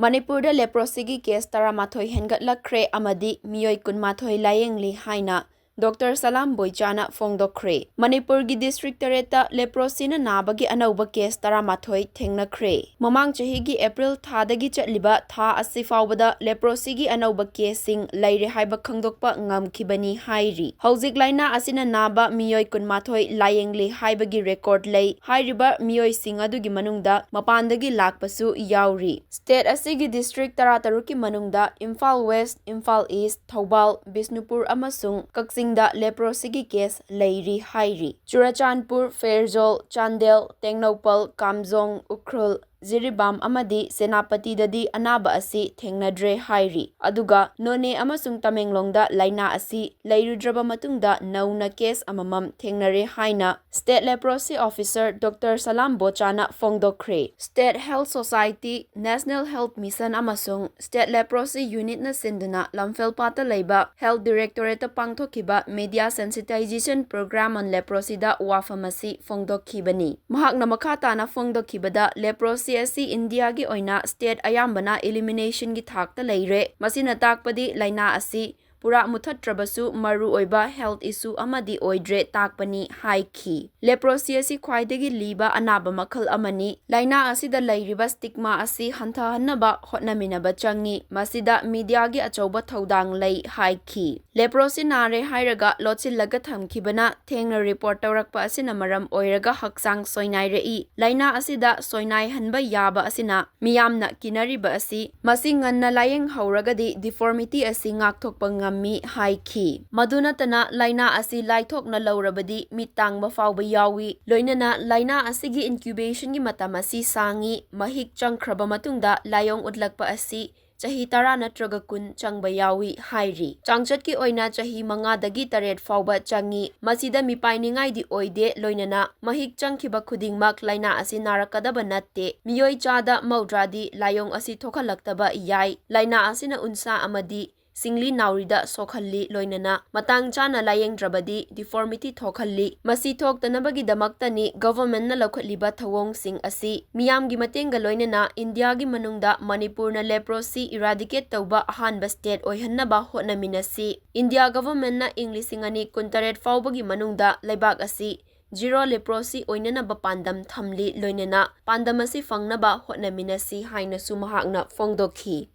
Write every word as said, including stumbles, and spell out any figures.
ꯃꯅꯤꯄꯨꯔꯗ ꯂꯦꯄ꯭ꯔꯣꯁꯤꯒꯤ ꯀꯦꯁ ꯇꯔꯥꯃꯥꯊꯣꯏ ꯍꯦꯟꯒꯠꯂꯛꯈ꯭ꯔꯦ ꯑꯃꯗꯤ ꯃꯤꯑꯣꯏ ꯀꯨꯟꯃꯥꯊꯣꯏ ꯂꯥꯌꯦꯡꯂꯤ ꯍꯥꯏꯅ ꯗꯣꯛꯇꯔ ꯁꯂꯥꯝ ꯕꯣꯏꯆꯥꯅ ꯐꯣꯡꯗꯣꯛꯈ꯭ꯔꯦ꯫ ꯃꯅꯤꯄꯨꯔꯒꯤ ꯗꯤꯁꯇ꯭ꯔꯤꯛ ꯇꯔꯦꯠꯇ ꯂꯦꯄ꯭ꯔꯣꯁꯤꯅ ꯅꯥꯕꯒꯤ ꯑꯅꯧꯕ ꯀꯦꯁ ꯇꯔꯥꯃꯥꯊꯣꯏ ꯊꯦꯡꯅꯈ꯭ꯔꯦ꯫ ꯃꯃꯥꯡ ꯆꯍꯤꯒꯤ ꯑꯦꯄ꯭ꯔꯤꯜ ꯊꯥꯗꯒꯤ ꯆꯠꯂꯤꯕ ꯊꯥ ꯑꯁꯤ ꯐꯥꯎꯕꯗ ꯂꯦꯄ꯭ꯔꯣꯁꯤꯒꯤ ꯑꯅꯧꯕ ꯀꯦꯁꯁꯤꯡ ꯂꯩꯔꯦ ꯍꯥꯏꯕ ꯈꯪꯗꯣꯛꯄ ꯉꯝꯈꯤꯕꯅꯤ ꯍꯥꯏꯔꯤ꯫ ꯍꯧꯖꯤꯛ ꯂꯥꯏꯅꯥ ꯑꯁꯤꯅ ꯅꯥꯕ ꯃꯤꯑꯣꯏ ꯀꯨꯟꯃꯥꯊꯣꯏ ꯂꯥꯌꯦꯡꯂꯤ ꯍꯥꯏꯕꯒꯤ ꯔꯦꯀꯣꯔꯗ ꯂꯩ꯫ ꯍꯥꯏꯔꯤꯕ ꯃꯤꯑꯣꯏꯁꯤꯡ ꯑꯗꯨꯒꯤ ꯃꯅꯨꯡꯗ ꯃꯄꯥꯟꯗꯒꯤ ꯂꯥꯛꯄꯁꯨ ꯌꯥꯎꯔꯤ꯫ ꯁ꯭ꯇꯦꯠ ꯑꯁꯤꯒꯤ ꯗꯤꯁꯇ꯭ꯔꯤꯛ ꯇꯔꯥꯇꯔꯨꯛꯀꯤ ꯃꯅꯨꯡꯗ ꯏꯝꯐꯥꯜ ꯋꯦꯁ, ꯏꯝꯐꯥꯜ ꯏꯁ, ꯊꯧꯕꯥꯜ, ꯕꯤꯁꯅꯨꯄꯨꯔ ꯑꯃꯁꯨꯡ ꯀꯛꯆꯤꯡꯗ ꯂꯦꯄ꯭ꯔꯣꯁꯤꯒꯤ ꯀꯦꯁ ꯂꯩꯔꯤ ꯍꯥꯏꯔꯤ꯫ ꯆꯨꯔꯆꯥꯟꯄꯨꯔ, ꯐꯦꯔꯖꯣꯜ, ꯆꯥꯟꯗꯦꯜ, ꯇꯦꯡꯅꯧꯄꯜ, ꯀꯥꯝꯖꯣꯡ, ꯎꯈ꯭ꯔꯨꯜ, ꯖꯤꯔꯤꯕꯥꯝ ꯑꯃꯗꯤ ꯁꯦꯅꯥꯄꯇꯤꯗꯗꯤ ꯑꯅꯥꯕ ꯑꯁꯤ ꯊꯦꯡꯅꯗ꯭ꯔꯦ ꯍꯥꯏꯔꯤ꯫ ꯑꯗꯨꯒ ꯅꯣꯅꯦ ꯑꯃꯁꯨꯡ ꯇꯃꯦꯡꯂꯣꯡꯗ ꯂꯥꯏꯅꯥ ꯑꯁꯤ ꯂꯩꯔꯨꯗ꯭ꯔꯕ ꯃꯇꯨꯡꯗ ꯅꯧꯅ ꯀꯦꯁ ꯑꯃꯃꯝ ꯊꯦꯡꯅꯔꯦ ꯍꯥꯏꯅ state leprosy officer doctor Salam ꯕꯣꯆꯥꯅ ꯐꯣꯡꯗꯣꯛꯈ꯭ꯔꯦ꯫ State health society, national health mission ꯑꯃꯁꯨꯡ ꯁ꯭ꯇꯦꯠ ꯂꯦꯄ꯭ꯔꯣꯁꯤ ꯌꯨꯅꯤꯠꯅ ꯁꯤꯟꯗꯨꯅ ꯂꯝꯐꯦꯜꯄꯥꯠꯇ ꯂꯩꯕ ꯍꯦꯜꯊ ꯗꯤꯔꯦꯛꯇꯣꯔꯦꯠꯇ ꯄꯥꯡꯊꯣꯛꯈꯤꯕ ꯃꯤꯗꯤꯌꯥ ꯁꯦꯟꯁꯤꯇꯥꯏꯖꯦꯁꯟ ꯄ꯭ꯔꯣꯒ꯭ꯔꯥꯝ ꯑꯣꯟ ꯂꯦꯄ꯭ꯔꯣꯁꯤꯗ ꯋꯥꯐꯝ ꯑꯁꯤ ꯐꯣꯡꯗꯣꯛꯈꯤꯕꯅꯤ꯫ ꯃꯍꯥꯛꯅ ꯃꯈꯥ ꯇꯥꯅ ꯐꯣꯡꯗꯣꯛꯈꯤꯕꯗ, ꯂꯦꯄ꯭ꯔꯣꯁꯤ ꯑꯁꯤ ꯏꯟꯗꯤꯌꯥꯒꯤ ꯑꯣꯏꯅ ꯁ꯭ꯇꯦꯠ ꯑꯌꯥꯝꯕꯅ ꯏꯂꯤꯃꯤꯅꯦꯁꯟꯒꯤ ꯊꯥꯛꯇ ꯂꯩꯔꯦ꯫ ꯃꯁꯤꯅ ꯇꯥꯛꯄꯗꯤ ꯂꯥꯏꯅꯥ ꯑꯁꯤ ꯄꯨꯔꯥ ꯃꯨꯊꯠꯇ꯭ꯔꯕꯁꯨ ꯃꯔꯨꯑꯣꯏꯕ ꯍꯦꯜꯊ ꯏꯁꯨ ꯑꯃꯗꯤ ꯑꯣꯏꯗ꯭ꯔꯦ ꯇꯥꯛꯄꯅꯤ ꯍꯥꯏꯈꯤ꯫ ꯂꯦꯄ꯭ꯔꯣꯁꯤ ꯑꯁꯤ ꯈ꯭ꯋꯥꯏꯗꯒꯤ ꯂꯤꯕ ꯑꯅꯥꯕ ꯃꯈꯜ ꯑꯃꯅꯤ꯫ ꯂꯥꯏꯅꯥ ꯑꯁꯤꯗ ꯂꯩꯔꯤꯕ ꯁ꯭ꯇꯤꯒꯃꯥ ꯑꯁꯤ ꯍꯟꯊꯍꯟꯅꯕ ꯍꯣꯠꯅꯃꯤꯟꯅꯕ ꯆꯪꯏ꯫ ꯃꯁꯤꯗ ꯃꯤꯗꯤꯌꯥꯒꯤ ꯑꯆꯧꯕ ꯊꯧꯗꯥꯡ ꯂꯩ ꯍꯥꯏꯈꯤ꯫ ꯂꯦꯄ꯭ꯔꯣꯁꯤ ꯅꯥꯔꯦ ꯍꯥꯏꯔꯒ ꯂꯣꯠꯁꯤꯜꯂꯒ ꯊꯝꯈꯤꯕꯅ ꯊꯦꯡꯅ ꯔꯤꯄꯣꯔꯠ ꯇꯧꯔꯛꯄ ꯑꯁꯤꯅ ꯃꯔꯝ ꯑꯣꯏꯔꯒ ꯍꯛꯆꯥꯡ ꯁꯣꯏꯅꯥꯏꯔꯛꯏ꯫ ꯂꯥꯏꯅꯥ ꯑꯁꯤꯗ ꯁꯣꯏꯅꯥꯏꯍꯟꯕ ꯌꯥꯕ ꯑꯁꯤꯅ ꯃꯤꯌꯥꯝꯅ ꯀꯤꯅꯔꯤꯕ ꯑꯁꯤ꯫ ꯃꯁꯤ ꯉꯟꯅ ꯂꯥꯌꯦꯡꯍꯧꯔꯒꯗꯤ ꯗꯤꯐꯣꯔꯃꯤꯇꯤ ꯑꯁꯤ ꯉꯥꯛꯊꯣꯛꯄ ꯉꯝꯃꯤ ꯍꯥꯏꯈꯤ꯫ ꯃꯗꯨ ꯅꯠꯇꯅ ꯂꯥꯏꯅꯥ ꯑꯁꯤ ꯂꯥꯏꯊꯣꯛꯅ ꯂꯧꯔꯕꯗꯤ ꯃꯤꯠ ꯇꯥꯡꯕ ꯐꯥꯎꯕ ꯌꯥꯎꯏ꯫ ꯂꯣꯏꯅꯅ ꯂꯥꯏꯅꯥ ꯑꯁꯤꯒꯤ ꯏꯟꯀ꯭ꯌꯨꯕꯦꯁꯟꯒꯤ ꯃꯇꯝ ꯑꯁꯤ ꯁꯥꯡꯏ꯫ ꯃꯍꯤꯛ ꯆꯪꯈ꯭ꯔꯕ ꯃꯇꯨꯡꯗ ꯂꯥꯏꯑꯣꯡ ꯎꯠꯂꯛꯄ ꯑꯁꯤ ꯆꯍꯤ ꯇꯔꯥ ꯅꯠꯇ꯭ꯔꯒ ꯀꯨꯟ ꯆꯪꯕ ꯌꯥꯎꯏ ꯍꯥꯏꯔꯤ꯫ ꯆꯥꯡꯆꯠꯀꯤ ꯑꯣꯏꯅ ꯆꯍꯤ ꯃꯉꯥꯗꯒꯤ ꯇꯔꯦꯠ ꯐꯥꯎꯕ ꯆꯪꯏ꯫ ꯃꯁꯤꯗ ꯃꯤꯄꯥꯏꯅꯤꯡꯉꯥꯏꯗꯤ ꯑꯣꯏꯗꯦ, ꯂꯣꯏꯅꯅ ꯃꯍꯤꯛ ꯆꯪꯈꯤꯕ ꯈꯨꯗꯤꯡꯃꯛ ꯂꯥꯏꯅꯥ ꯑꯁꯤ ꯅꯥꯔꯛꯀꯗꯕ ꯅꯠꯇꯦ꯫ ꯃꯤꯑꯣꯏ ꯆꯥꯗ ꯃꯧꯗ꯭ꯔꯥꯗꯤ ꯂꯥꯏꯑꯣꯡ ꯑꯁꯤ ꯊꯣꯛꯍꯜꯂꯛꯇꯕ ꯌꯥꯏ꯫ ꯂꯥꯏꯅꯥ ꯑꯁꯤꯅ ꯎꯟꯁꯥ ꯑꯃꯗꯤ ꯁꯤꯡꯂꯤ ꯅꯥꯎꯔꯤꯗ ꯁꯣꯛꯍꯜꯂꯤ, ꯂꯣꯏꯅꯅ ꯃꯇꯥꯡ ꯆꯥꯅ ꯂꯥꯌꯦꯡꯗ꯭ꯔꯕꯗꯤ deformity ꯊꯣꯛꯍꯜꯂꯤ꯫ ꯃꯁꯤ ꯊꯣꯛꯇꯅꯕꯒꯤꯗꯃꯛꯇꯅꯤ governmentꯅ ꯂꯧꯈꯠꯂꯤꯕ ꯊꯧꯑꯣꯡꯁꯤꯡ ꯑꯁꯤ꯫ ꯃꯤꯌꯥꯝꯒꯤ ꯃꯇꯦꯡꯒ ꯂꯣꯏꯅꯅ ꯏꯟꯗꯤꯌꯥꯒꯤ ꯃꯅꯨꯡꯗ ꯃꯅꯤꯄꯨꯔꯅ leprosy eradicate ꯇꯧꯕ ꯑꯍꯥꯟꯕ state ꯑꯣꯏꯍꯟꯅꯕ ꯍꯣꯠꯅꯃꯤꯟꯅꯁꯤ꯫ ꯏꯟꯗꯤꯌꯥ governmentꯅ ꯏꯪ ꯂꯤꯁꯤꯡ ꯑꯅꯤ ꯀꯨꯟꯇꯔꯦꯠ ꯐꯥꯎꯕꯒꯤ ꯃꯅꯨꯡꯗ ꯂꯩꯕꯥꯛ ꯑꯁꯤ zero leprosy ꯑꯣꯏꯅꯅꯕ ꯄꯥꯟꯗꯝ ꯊꯝꯂꯤ, ꯂꯣꯏꯅꯅ ꯄꯥꯟꯗꯝ ꯑꯁꯤ ꯐꯪꯅꯕ ꯍꯣꯠꯅꯃꯤꯟꯅꯁꯤ ꯍꯥꯏꯅꯁꯨ ꯃꯍꯥꯛꯅ ꯐꯣꯡꯗꯣꯛꯈꯤ꯫